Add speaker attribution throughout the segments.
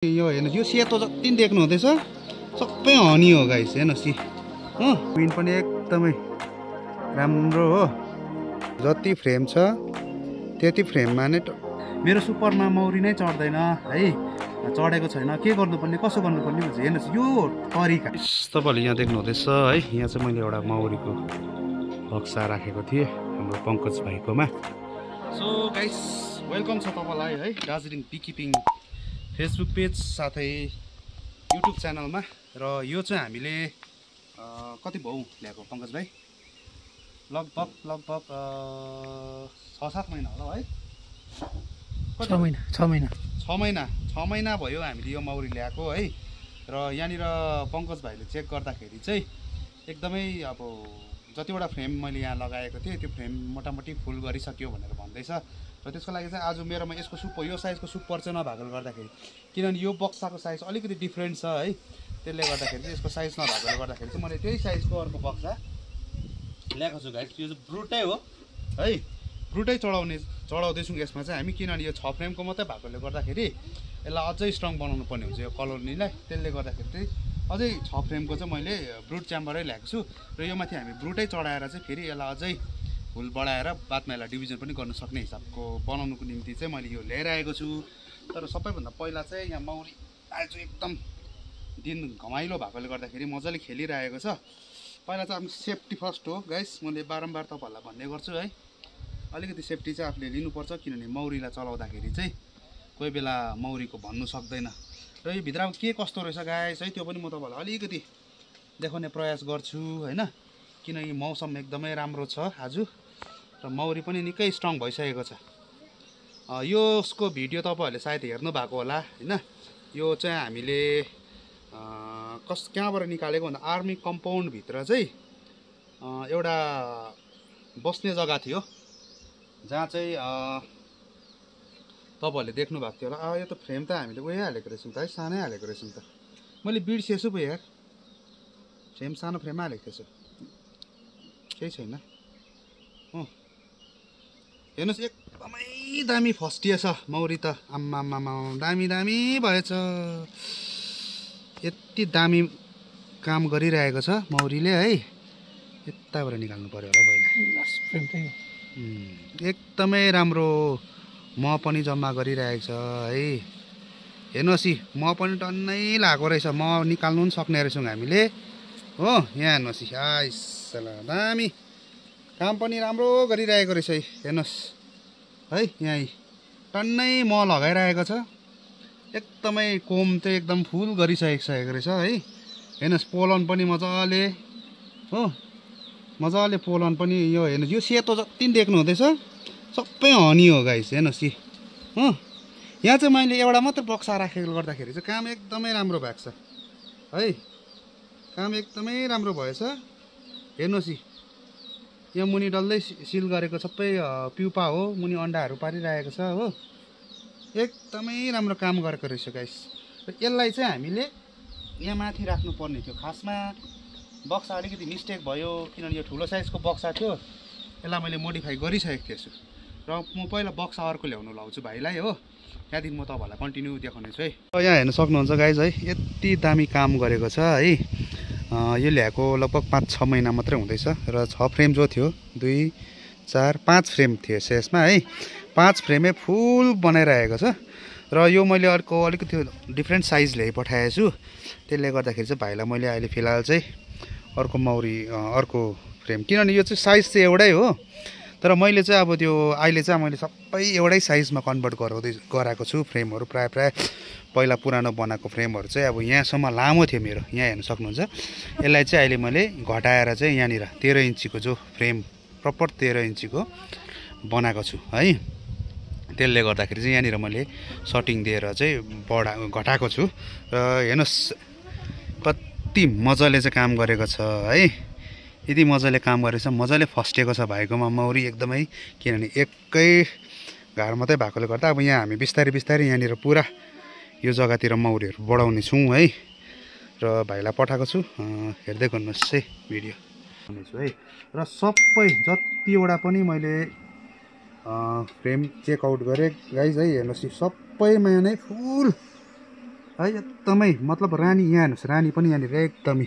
Speaker 1: यो हेर्नुहोस् यो सेतो जति देख्नु हुँदैछ सबै हनी हो गाइस। हेर्नुहोस् हो क्विन पनि एकदमै राम्रो हो। जति फ्रेम छ त्यति फ्रेममा नै मेरो सुपरमा मौरी नै चढ्दैन है, चढेको छैन। के गर्नुपर्ने कसो गर्नुपर्ने भन्छ हेर्नुहोस् यो तरिका। तपाईँहरूले यहाँ देख्नु हुँदैछ है, यहाँ चाहिँ मैले एउटा मौरीको बक्सा राखेको थिएँ हाम्रो पङ्कज भाइकोमा। सो गाइस वेलकम छ तपाईँलाई है दार्जिलिङ बीकिपिङ फेसबुक पेज साथै युट्युब च्यानलमा। र यो चाहिँ हामीले कति भाउ ल्याएको पङ्कज भाइ? लगभग 6-7 महिना होला है। 6 महिना भयो हामीले यो मौरी ल्याएको है। र यहाँनिर पङ्कज भाइले चेक गर्दाखेरि चाहिँ एकदमै अब जतिवटा फ्रेम मैले यहाँ लगाएको थिएँ त्यो फ्रेम मोटामोटी फुल गरिसक्यो भनेर भन्दैछ। र त्यसको लागि चाहिँ आज मेरोमा यसको सुप यो साइजको सुप पर्छ नभएकोले गर्दाखेरि, किनभने यो बक्साको साइज अलिकति डिफ्रेन्ट छ है, त्यसले गर्दाखेरि चाहिँ यसको साइज नभएकोले गर्दाखेरि चाहिँ मैले त्यही साइजको अर्को बक्सा ल्याएको छु गाइस। यो चाहिँ ब्रुटै हो है, ब्रुटै चढाउँदैछौँ यसमा चाहिँ हामी, किनभने यो 6 फ्रेमको मात्रै भएकोले गर्दाखेरि यसलाई अझै स्ट्रङ बनाउनु पर्ने हुन्छ यो कलोनीलाई। त्यसले गर्दाखेरि चाहिँ अझै 6 फ्रेमको चाहिँ मैले ब्रुट च्याम्बरै ल्याएको छु। र यो माथि हामी ब्रुटै चढाएर चाहिँ फेरि यसलाई अझै फुल बढाएर बादमा यसलाई डिभिजन पनि गर्न सक्ने हिसाबको बनाउनुको निम्ति चाहिँ मैले यो लिएर आएको छु। तर सबैभन्दा पहिला चाहिँ यहाँ मौरी आज एकदम दिन घमाइलो भएकोले गर्दाखेरि मजाले खेलिरहेको छ। पहिला चाहिँ अब सेफ्टी फर्स्ट हो गाइस, मैले बारम्बार तपाईँहरूलाई भन्ने गर्छु है, अलिकति सेफ्टी चाहिँ आफूले लिनुपर्छ। किनभने मौरीलाई चलाउँदाखेरि चाहिँ कोही बेला मौरीको भन्नु सक्दैन। र यो भित्रमा के कस्तो रहेछ गाइस है त्यो पनि म तपाईँहरूलाई अलिकति देखाउने प्रयास गर्छु होइन, किनकि मौसम एकदमै राम्रो छ आज र मौरी पनि निकै स्ट्रङ भइसकेको छ। यसको भिडियो तपाईँहरूले सायद हेर्नु भएको होला होइन। यो चाहिँ हामीले कहाँबाट निकालेको भन्दा आर्मी कम्पाउन्डभित्र चाहिँ एउटा बस्ने जग्गा थियो जहाँ चाहिँ तपाईँहरूले देख्नु भएको थियो होला। यो त फ्रेम त हामीले उयो हालेको रहेछौँ त है, सानै हालेको रहेछौँ त। मैले बिर्सेछु पो यार, फ्रेम सानो फ्रेममा हालेको थिएछु, केही छैन। हेर्नुहोस् एकदमै दामी फस्टिएछ मौरी त, आम्मामा दामी भएछ। यति दामी काम गरिरहेको छ मौरीले है। यताबाट निकाल्नु पर्यो होला पहिला। एकदमै राम्रो मह पनि जम्मा गरिरहेको छ है। हेर्नुहोस् मह पनि टन्नै लागेको रहेछ, मह निकाल्नु पनि सक्ने रहेछौँ हामीले हो। यहाँ हेर्नुहोस् आइसला दामी काम पनि राम्रो गरिरहेको रहेछ हेर्नुहोस् है। यहीँ टन्नै मह लगाइरहेको छ, एकदमै कोम चाहिँ एकदम फुल गरिसकेको रहेछ है। हेर्नुहोस् पोलन पनि मजाले हो, मजाले पोलन पनि। यो हेर्नुहोस् यो सेतो जति देख्नु हुँदैछ सबै हनी हो गाइस। हेर्नुहोस् हो, यहाँ चाहिँ मैले एउटा मात्रै बक्सा राखेकोले गर्दाखेरि चाहिँ काम एकदमै राम्रो भएको छ है, काम एकदमै राम्रो भएछ। हेर्नुहोस् यो मुनि डल्लै सिल गरेको सबै प्युपा हो, मुनि अन्डाहरू पारिरहेको छ हो, एकदमै राम्रो काम गरेको रहेछ गाइस। र यसलाई चाहिँ हामीले यहाँ माथि राख्नुपर्ने थियो। खासमा बक्सा अलिकति मिस्टेक भयो, किनभने यो ठुलो साइजको बक्सा थियो, यसलाई मैले मोडिफाई गरिसकेको थिएछु। र म पहिला बक्सा अर्को ल्याउनु लाउँछु भाइलाई हो, त्यहाँदेखि म तपाईँहरूलाई कन्टिन्यू देखाउने छु है। यहाँ हेर्न सक्नुहुन्छ गाइस है, यति दामी काम गरेको छ है। यो ल्याएको लगभग 5-6 महिना मात्रै हुँदैछ। र 6 फ्रेम जो थियो 2, 4, 5 फ्रेम थिएछ यसमा है। 5 फ्रेमै फुल बनाइरहेको छ। र यो मैले अर्को अलिकति डिफ्रेन्ट साइज ल्याइ पठाएको छु, त्यसले गर्दाखेरि चाहिँ भाइलाई मैले अहिले फिलहाल चाहिँ अर्को मौरी अर्को फ्रेम, किनभने यो चाहिँ साइज चाहिँ एउटै हो, तर मैले चाहिँ अब त्यो अहिले चाहिँ मैले सबै एउटै साइजमा कन्भर्ट गराएको छु फ्रेमहरू। प्राय पहिला पुरानो बनाएको फ्रेमहरू चाहिँ अब यहाँसम्म लामो थियो मेरो, यहाँ हेर्न सक्नुहुन्छ। यसलाई चाहिँ अहिले मैले घटाएर चाहिँ यहाँनिर 13 इन्चीको जो फ्रेम प्रपर 13 इन्चीको बनाएको छु है। त्यसले गर्दाखेरि चाहिँ यहाँनिर मैले सटिङ दिएर चाहिँ घटाएको छु। र हेर्नुहोस् कति मजाले चाहिँ काम गरेको छ है, यति मजाले काम गरेको छ, मजाले फस्टेको छ भाइकोमा मौरी एकदमै। किनभने एकै घर मात्रै भएकोले गर्दा अब यहाँ हामी बिस्तारै यहाँनिर पुरा यो जग्गातिर मौरीहरू बढाउने छौँ है। र भाइलाई पठाएको छु, हेर्दै गर्नुहोस् है भिडियो छु है। र सबै जतिवटा पनि मैले फ्रेम चेकआउट गरेँ गाइज है, हेर्नुहोस् सबैमा नै फुल है एकदमै मतलब रानी यहाँ हेर्नुहोस् रानी पनि यहाँनिर एकदमै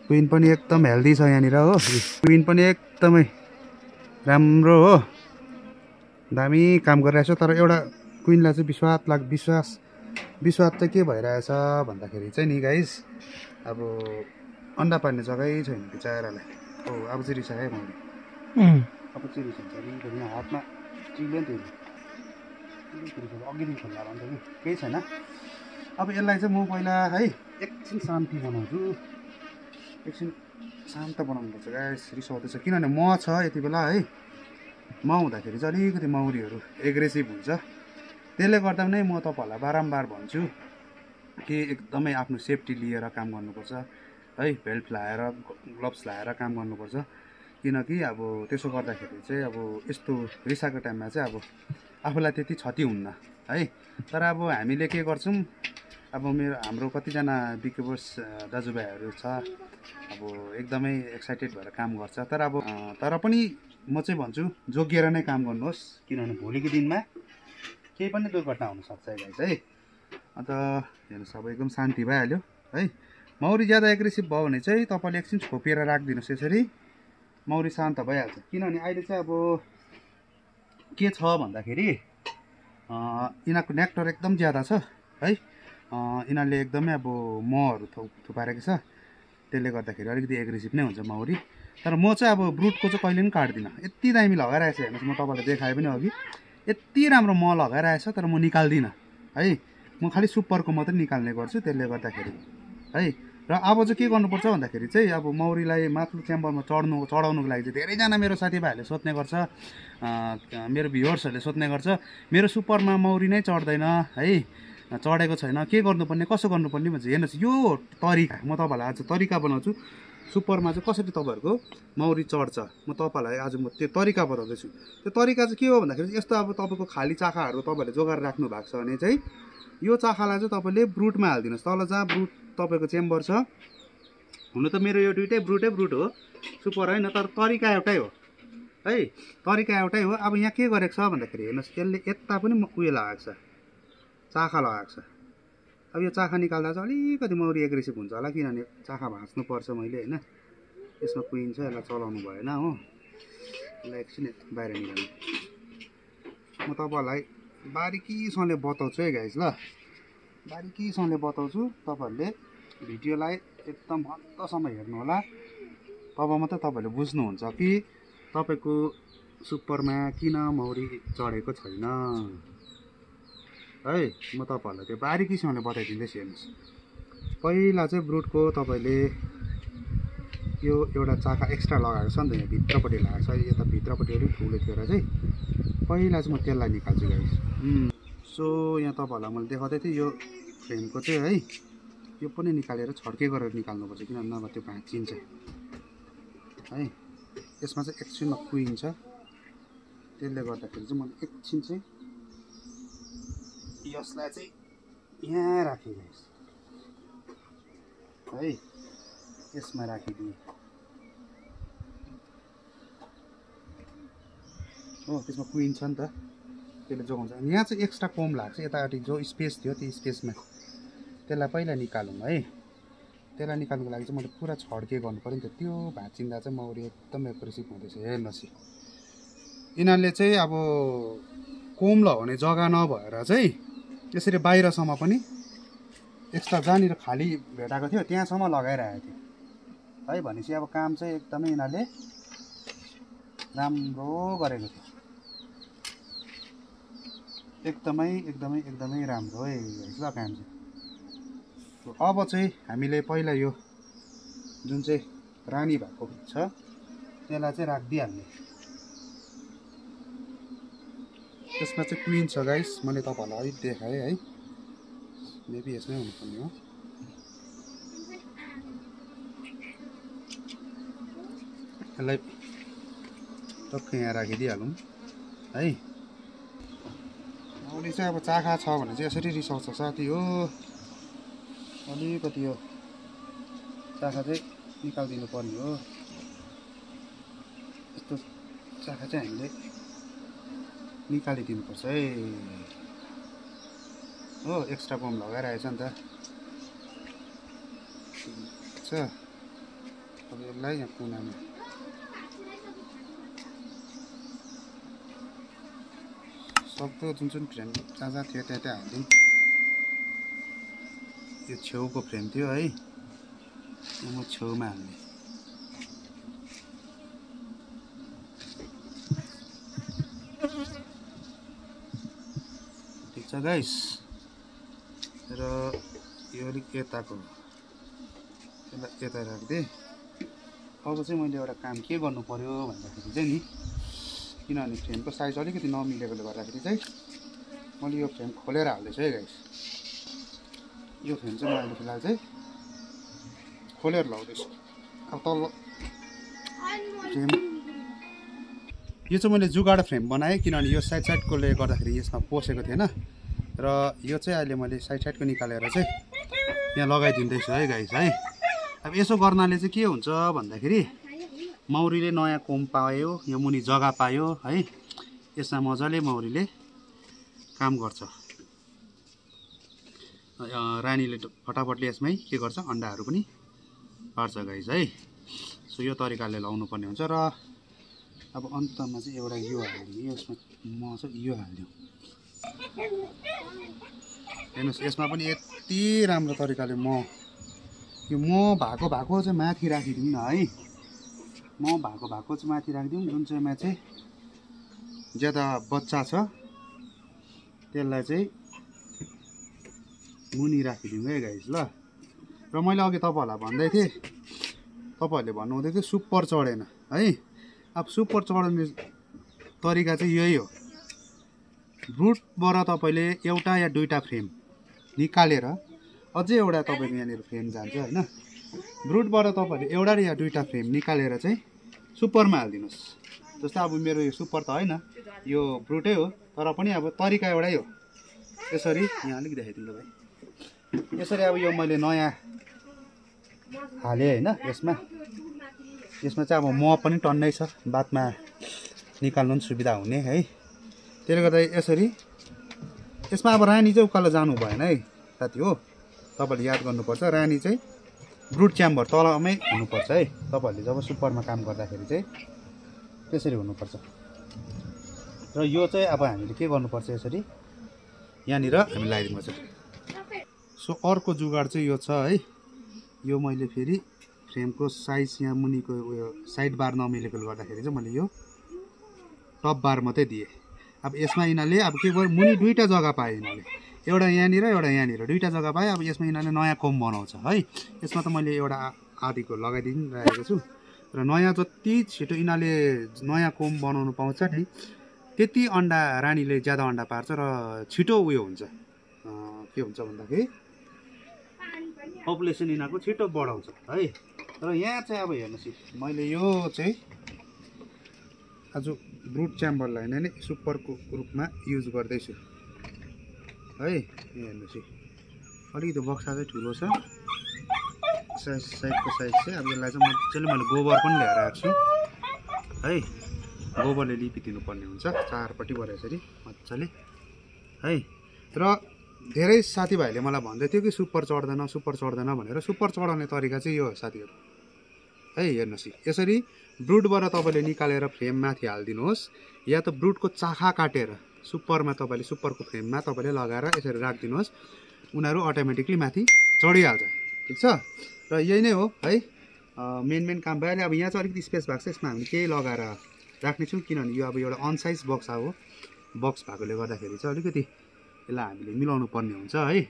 Speaker 1: क्विन पनि एकदम हेल्दी छ यहाँनिर हो क्विन पनि एकदमै राम्रो हो दामी काम गरिरहेछ तर एउटा क्विनलाई चाहिँ विश्वास चाहिँ के भइरहेछ भन्दाखेरि चाहिँ नि गाइस अब अन्डा पार्ने जग्गै छैन बिचरालाई हो अब चाहिँ रिसायो है मैले अब चाहिँ रिसाउँछ नि यहाँ हातमा चिल्यो नि त्यो अघिदेखि खोल्ला भन्छ कि केही छैन अब यसलाई चाहिँ म पहिला है एकछिन शान्ति बनाउँछु एकछिन शान्त बनाउनुपर्छ गाइस रिसाउँदैछ किनभने म छ यति बेला है म हुँदाखेरि चाहिँ अलिकति मौरीहरू एग्रेसिभ हुन्छ त्यसले गर्दा नै म तपाईँहरूलाई बारम्बार भन्छु कि एकदमै आफ्नो सेफ्टी लिएर काम गर्नुपर्छ है बेल्ट लाएर ग्लोभ्स लाएर काम गर्नुपर्छ किनकि अब त्यसो गर्दाखेरि चाहिँ अब यस्तो रिसाको टाइममा चाहिँ अब आफूलाई त्यति क्षति हुन्न है तर अब हामीले के गर्छौँ अब हाम्रो कतिजना बिकेबर्स दाजुभाइहरू छ अब एकदमै एक्साइटेड भएर काम गर्छ तर पनि म चाहिँ भन्छु जोगिएर नै काम गर्नुहोस् किनभने भोलिको दिनमा केही पनि दुर्घटना हुनसक्छ गाइस है अन्त हेर्नुहोस् अब एकदम शान्ति भइहाल्यो है मौरी ज्यादा एग्रेसिभ भयो भने चाहिँ तपाईँले एकछिन छोपेर राखिदिनुहोस् यसरी मौरी शान्त भइहाल्छ किनभने अहिले चाहिँ अब के छ भन्दाखेरि यिनीहरूको नेक्टर एकदम ज्यादा छ है यिनीहरूले एकदमै अब महहरू थुपारेको छ त्यसले गर्दाखेरि अलिकति एग्रेसिभ नै हुन्छ मौरी तर म चाहिँ अब ब्रुटको चाहिँ कहिले पनि काट्दिनँ यति दामी लगाइरहेको छ हेर्नुहोस् म तपाईँलाई देखाएँ पनि अघि यति राम्रो मह लगाइरहेछ तर म निकाल्दिनँ है म खालि सुपरको मात्रै निकाल्ने गर्छु त्यसले गर्दाखेरि है र अब चाहिँ के गर्नुपर्छ भन्दाखेरि चाहिँ अब मौरीलाई माथिल्लो च्याम्बरमा चढाउनुको लागि चाहिँ धेरैजना मेरो साथीभाइहरूले सोध्ने गर्छ मेरो भ्युवर्सहरूले सोध्ने गर्छ मेरो सुपरमा मौरी नै चढ्दैन है चढेको छैन के गर्नुपर्ने कसो गर्नुपर्ने भन्छ हेर्नुहोस् यो तरिका म तपाईँहरूलाई आज तरिका बनाउँछु सुपरमा चाहिँ कसरी तपाईँहरूको मौरी चढ्छ म तपाईँहरूलाई आज म त्यो तरिका बताउँदैछु त्यो तरिका चाहिँ के हो भन्दाखेरि यस्तो अब तपाईँको खाली चाखाहरू तपाईँहरूले जोगाएर राख्नु भएको छ भने चाहिँ यो चाखालाई चाहिँ तपाईँले ब्रुटमा हालिदिनुहोस् तल जहाँ ब्रुट तपाईँको चेम्बर छ हुन त मेरो यो दुइटै ब्रुट हो सुपर होइन तर तरिका एउटै हो है तरिका एउटै हो अब यहाँ के गरेको छ भन्दाखेरि हेर्नुहोस् यसले यता पनि उयो लगाएको छ चाखा लगाएको छ अब यो चाखा निकाल्दा चाहिँ अलिकति मौरी एग्रेसिभ हुन्छ होला किनभने चाखा भाँच्नुपर्छ मैले होइन यसमा क्विन छ यसलाई चलाउनु भएन हो यसलाई एकछिन बाहिर निकाल्नु म तपाईँहरूलाई बारिकीसँगले बताउँछु है गाइस ल बारिकीसँगले बताउँछु तपाईँहरूले भिडियोलाई एकदम हदसम्म हेर्नु होला तब मात्रै तपाईँहरूले बुझ्नुहुन्छ कि तपाईँको सुपरमा किन मौरी चढेको छैन है म तपाईँहरूलाई त्यो बारिकीसँगले बताइदिँदैछु हेर्नुहोस् पहिला चाहिँ ब्रुटको तपाईँले यो एउटा चाका एक्स्ट्रा लगाएको छ नि त यहाँ भित्रपट्टि लगाएको छ यता भित्रपट्टि अलिक ठुलो थियो र चाहिँ पहिला चाहिँ म त्यसलाई निकाल्छु गाइस सो यहाँ तपाईँहरूलाई मैले देखाउँदै थिएँ यो फ्रेमको चाहिँ है यो पनि निकालेर छड्के गरेर निकाल्नुपर्छ किनभने नभए त्यो भाँचिन्छ है यसमा चाहिँ एकछिनमा क्विन छ त्यसले गर्दाखेरि चाहिँ मैले एकछिन चाहिँ यसलाई चाहिँ यहाँ राखेँ गाइस है यसमा राखिदिएँ हो त्यसमा क्विन छ नि त त्यसले जोगाउँछ यहाँ चाहिँ एक्स्ट्रा कोम लाग्छ यतापट्टि जो स्पेस थियो त्यो स्पेसमा त्यसलाई पहिला निकालौँ है त्यसलाई निकाल्नुको लागि चाहिँ मैले पुरा छड्के गर्नु पऱ्यो नि त त्यो भाँचिँदा चाहिँ मौरी एकदम एग्रेसिभ हुँदैछ हेर्नुहोस् यिनीहरूले चाहिँ अब कोम लगाउने जग्गा नभएर चाहिँ यसरी बाहिरसम्म पनि एक्स्ट्रा जहाँनिर खाली भेटाएको थियो त्यहाँसम्म लगाइरहेको थियो है भनेपछि अब काम चाहिँ एकदमै यिनीहरूले राम्रो गरेको थियो एकदमै राम्रो है ल काम चाहिँ अब चाहिँ हामीले पहिला यो जुन चाहिँ रानी भएको छ त्यसलाई चाहिँ राखिदिइहाल्ने त्यसमा चाहिँ क्विन छ गाइस मैले तपाईँहरूलाई अलिक देखाएँ है मेबी यसमै हुनुपर्ने हो यसलाई टक्कै यहाँ राखिदिइहालौँ है मौरी चाहिँ अब चाखा छ भने चाहिँ यसरी रिसाउँछ साथी हो अलिकति यो चाखा चाहिँ निकालिदिनु पर्ने हो यस्तो चाखा चाहिँ हामीले निकालिदिनुपर्छ है हो एक्स्ट्रा बम लगाइरहेछ नि त छ अब यसलाई यहाँ कुनामा सक्दो जुन फ्रेम जहाँ थियो त्यहाँ हालिदिउँ। यो छेउको फ्रेम थियो है, म छेउमा हाल्ने। ठिक छ गाइस, र यो अलिक यताको यसलाई यता राख्दिएँ। अब चाहिँ मैले एउटा काम के गर्नु पर्यो भन्दाखेरि चाहिँ नि, किनभने फ्रेमको साइज अलिकति नमिलेकोले गर्दाखेरि चाहिँ मैले यो फ्रेम खोलेर हाल्दैछु है गाइस। यो फ्रेम चाहिँ म अहिले फिलहाल चाहिँ खोलेर लाउँदैछु। अब तल फ्रेम यो चाहिँ मैले जुगाड फ्रेम बनाएँ, किनभने यो साइड साइडकोले गर्दाखेरि यसमा पसेको थिएन, र यो चाहिँ अहिले मैले साइड साइडको निकालेर चाहिँ यहाँ लगाइदिँदैछु है गाइस है। अब यसो गर्नाले चाहिँ के हुन्छ भन्दाखेरि मौरीले नयाँ कोम पायो, यो मुनि जग्गा पायो है, यसमा मजाले मौरीले काम गर्छ। रानीले फटाफटले यसमै के गर्छ, अन्डाहरू पनि पार्छ गाइस है। सो यो तरिकाले लाउनु पर्ने हुन्छ। र अब अन्तमा चाहिँ एउटा यो हालिदिउँ, यसमा म चाहिँ यो हालिदिउँ। हेर्नुहोस् यसमा पनि यति राम्रो तरिकाले यो भएको चाहिँ माथि राखिदिउँ न है। भएको चाहिँ माथि राखिदिउँ, जुन चाहिँमा चाहिँ ज्यादा बच्चा छ त्यसलाई चाहिँ मुनि राखिदिउँ है गाइस ल। र मैले अघि तपाईँहरूलाई भन्दै थिएँ, तपाईँहरूले भन्नुहुँदै थियो सुपर चढेन है। अब सुपर चढाउने तरिका चाहिँ यही हो, ब्रुटबाट तपाईँले एउटा या दुईवटा फ्रेम निकालेर अझै एउटा तपाईँको यहाँनिर फ्रेम जान्छ होइन। ब्रुटबाट तपाईँहरूले एउटा या दुईवटा फ्रेम निकालेर चाहिँ सुपरमा हालिदिनुहोस्। जस्तै अब मेरो यो सुपर त होइन, यो ब्रुटै हो, तर पनि अब तरिका एउटै हो। यसरी यहाँ अलिक देखाइदिनु भाइ, यसरी अब यो मैले नयाँ हालेँ होइन। यसमा चाहिँ अब म पनि टन्नै छ, बादमा निकाल्नु पनि सुविधा हुने है। त्यसले गर्दा यसरी यसमा अब रानी चाहिँ उकालो जानु भएन है साथी हो, तपाईँहरूले याद गर्नुपर्छ। रानी चाहिँ ब्रुट च्याम्बर तलमै हुनुपर्छ है। तपाईँहरूले जब सुपरमा काम गर्दाखेरि चाहिँ त्यसरी हुनुपर्छ। र यो चाहिँ अब हामीले के गर्नुपर्छ, यसरी यहाँनिर हामी लगाइदिनुपर्छ। सो अर्को जुगाड चाहिँ यो छ है। यो मैले फेरि फ्रेमको साइज यहाँ मुनिको उयो साइड बार नमिलेकोले गर्दाखेरि चाहिँ मैले यो टप बार मात्रै दिएँ। अब यसमा यिनीहरूले अब के गर्यो, मुनि दुईवटा जग्गा पायो यिनीहरूले, एउटा यहाँनिर एउटा यहाँनिर दुईवटा जग्गा पायो। अब यसमा यिनीहरूले नयाँ कोम बनाउँछ है। यसमा त मैले एउटा आदिको लगाइदिइरहेको छु। र नयाँ जति छिटो यिनीहरूले नयाँ कोम बनाउनु पाउँछ नि, त्यति अन्डा रानीले ज्यादा अन्डा पार्छ र छिटो उयो हुन्छ। के हुन्छ भन्दाखेरि पपुलेसन यिनीहरूको छिटो बढाउँछ है। र यहाँ चाहिँ अब हेर्नुहोस्, मैले यो चाहिँ आज ब्रुट च्याम्बरलाई नै सुपरको रूपमा युज गर्दैछु है। हेर्नुहोस् अलिकति बक्सा चाहिँ ठुलो छ, साइडको साइज चाहिँ। अब यसलाई चाहिँ मजाले मैले गोबर पनि ल्याएर आएको छु है। गोबरले लिपिदिनु पर्ने हुन्छ चारपट्टिबाट यसरी मजाले है। र धेरै साथीभाइले मलाई भन्दै थियो कि सुपर चढ्दैन भनेर। सुपर चढाउने तरिका चाहिँ यो हो साथीहरू है। हेर्नुहोस् यसरी ब्रुटबाट तपाईँले निकालेर फ्रेम माथि हालिदिनुहोस्, या त ब्रुटको चाखा काटेर सुपरमा तपाईँले सुपरको फ्रेममा तपाईँले लगाएर यसरी राखिदिनुहोस्, उनीहरू अटोमेटिकली माथि चढिहाल्छ। ठिक छ, र यही नै हो है। मेन काम भइहाल्यो। अब यहाँ चाहिँ अलिकति स्पेस भएको छ, यसमा हामी केही लगाएर राख्नेछौँ, किनभने यो अब एउटा अनसाइज बक्सा हो। बक्स भएकोले गर्दाखेरि चाहिँ अलिकति यसलाई हामीले मिलाउनु पर्ने हुन्छ है।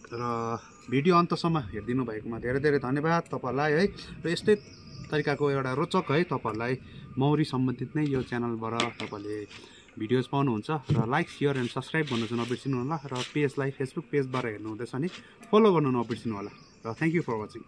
Speaker 1: र भिडियो अन्तसम्म हेरिदिनु भएकोमा धेरै धेरै धन्यवाद तपाईँहरूलाई है। र यस्तै तरिकाको एउटा रोचक है तपाईँहरूलाई मौरी सम्बन्धित नै यो च्यानलबाट तपाईँले भिडियोज पाउनुहुन्छ। र लाइक सेयर एन्ड सब्सक्राइब गर्नु चाहिँ नबिर्सिनु होला। र पेजलाई फेसबुक पेजबाट हेर्नुहुँदैछ भने फलो गर्नु नबिर्सिनु होला। र थ्याङ्क यू फर वाचिङ।